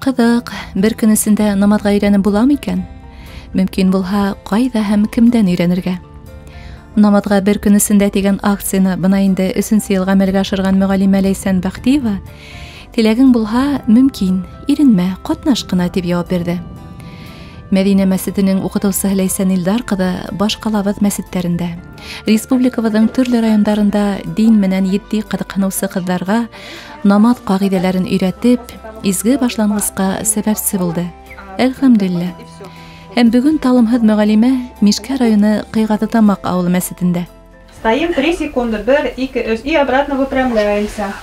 Ҡыҙыҡ, бер көн эсендә намаҙға өйрәнеп буламы икән? Мөмкин булһа, ҡайҙа һәм кемдән өйрәнергә? Намаҙға бер көн эсендә тигән акцияны бына инде 3-нсе йыл ғәмәлгә ашырған мөғәллимә Ләйсән Бәхтиева теләгең булһа, мөмкин, иренмә, ҡатнаш ҡына тип яуап бирҙе. Мәҙинә мәсетенең уҡытыусыһы Ләйсән Илдар ҡыҙы баш ҡалабыҙ мәсеттәрендә, республикабыҙҙың төрлө райондарында дин менән етди ҡыҙыҡһыныусы ҡыҙҙарға намаҙ ҡағиҙәләрен өйрәтеп, изге башланғысҡа сәбәпсе булды. Әлхәмдүлилләһ. Һәм бөгөн талымһыҙ мөғәллимә Мишкә районы Ҡыйғаты Тамаҡ ауылы мәсетендә. Стоим 3 секунды, 1, 2, 3, и обратно выпрямляемся.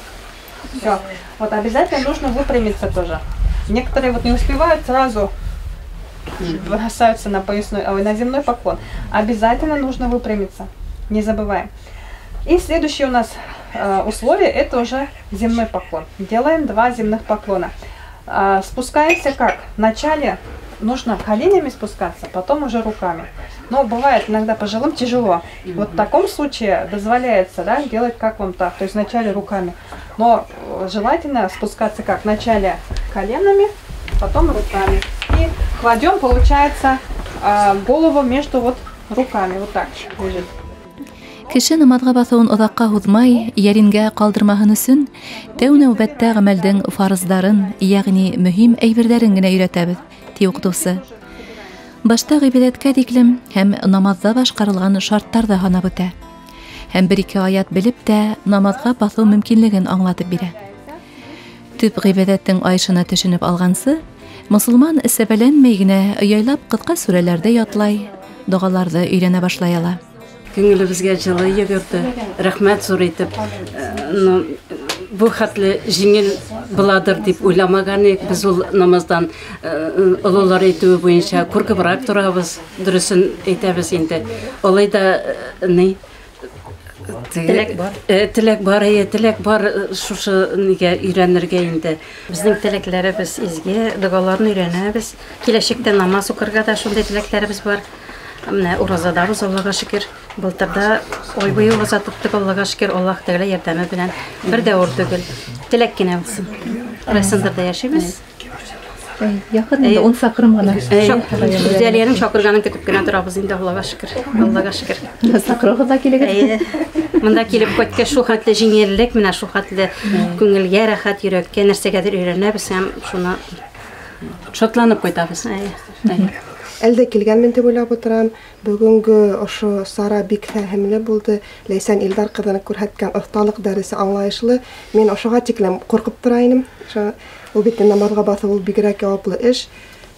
Все. Вот обязательно нужно выпрямиться тоже. Некоторые вот не успевают, сразу бросаются на поясной, ой, на земной поклон. Обязательно нужно выпрямиться. Не забываем. И следующее у нас условие — это уже земной поклон. Делаем 2 земных поклона. Спускаемся как? Вначале нужно коленями спускаться, потом уже руками. Но бывает иногда пожилым тяжело. Вот в таком случае дозволяется, да, делать как вам так, то есть вначале руками. Но желательно спускаться как? Вначале коленами, потом руками. И кладем, получается, голову между вот руками, вот так лежит. Кеше намаҙға баҫыуын оҙаҡҡа һуҙмай, йәрингә ҡалдырмаһын өсөн тәү нәүбәттә ғәмәлдең фарыздарын, йәғни мөһим әйберҙәрен генә өйрәтәбеҙ, ти уҡытыусы. Башта ғибәҙәткә тиклем һәм намаҙҙа башҡарылған шарттарҙы һанап үтә. Һәм бер-ике аят белеп тә намаҙға баҫыу мөмкинлеген аңлатып бирә. Төп ғибәҙәттең айшына төшөнөп алғансы, мосолман сәбәләнмәй генә яйлап ҡыҫҡа сүрәләрҙе ятлай, доғаларҙы өйрәнә башлай ала. Күңелебеҙгә жылы йүгерҙе. Рәхмәт ҙур итеп. Бу хәтле еңел буладыр тип уйламаған идек. Беҙ ул намаздан ололар әйтеүе буйынса ҡурҡыбыраҡ торабыҙ, дөрөҫөн әйтәбеҙ инде. Улай да ни? Теләк бар. Теләк бар, әйе, теләк бар шушы нигә өйрәнергә инде. Беҙҙең теләкләребеҙ изге, доғаларны өйрәнәбеҙ. Киләсәктә намаз уҡырға да шундай теләктәребеҙ бар. Менә уразадабыҙ, Аллаға шөкөр. Былтыр да ай буйы ураза тоттоҡ, Аллаға шөкөр, Аллаһ Тәғәлә ярҙамы менән. Бер дә ауыр түгел. Теләк кенә булсын. Райцентрда йәшәйбеҙ. Яҡын инде 10 саҡрым ғына. Гүзәлиәнең саҡырғанын көтөп кенә торабыҙ инде, Аллаға шөкөр. Аллаға шөкөр. Саҡырығыҙ ҙа килегеҙ. Әйе. Мында килеп ҡайтҡас шул хәтле еңеллек, менә шул хәтле күңелгә рәхәт, йөрәккә нәрсәгәлер өйрәнәбеҙ һәм шуны шатланып ҡайтабыҙ. Әйе. Әлдә килгәнмен дип уйлап утырам. Бөгөнгө ошо сара бик фәһемле булды. Ләйсән Илдар ҡыҙының күрһәткән оҫталыҡ дәресе аңлайышлы. Мин ошоға тиклем ҡурҡып тора инем. Ошо ул бит намаҙға баҫыу ул бигерәк яуаплы эш.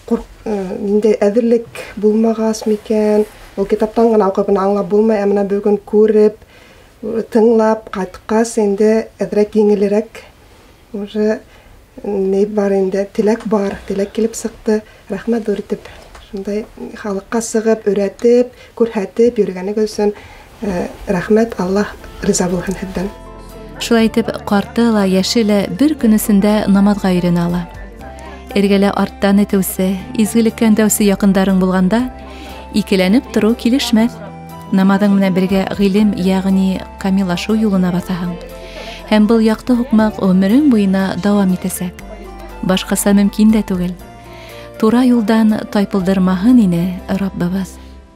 Ниндәй әҙерлек булмағас микән? Ул китаптан ғына уҡып аңлап булмай, ә менә бөгөн күреп, тыңлап ҡайтҡас инде әҙерәк еңелерәк уже ни бар инде, теләк бар, теләк килеп сыҡты. Рәхмәт ҙур итеп. Шундай халыҡҡа сығып, өйрәтеп, күрһәтеп йөрөгәнегеҙ өсөн рәхмәт, Аллаһ риза булһын һеҙҙән. Шулай итеп, ҡарты ла, йәше лә бер көн эсендә намаҙға өйрәнә ала. Эргәлә арттан этеүсе, изгелеккә өндәүсе яҡындарың булғанда, икеләнеп тороу килешмәҫ. Намаҙың менән бергә ғилем, йәғни камиллашыу юлына баҫаһың. Һәм был яҡты һуҡмаҡ ғүмерең буйына дауам итәсәк. Башҡаса мөмкин дә түгел. Тура юлдан тайпылдырмаһын ине Раббыбыҙ.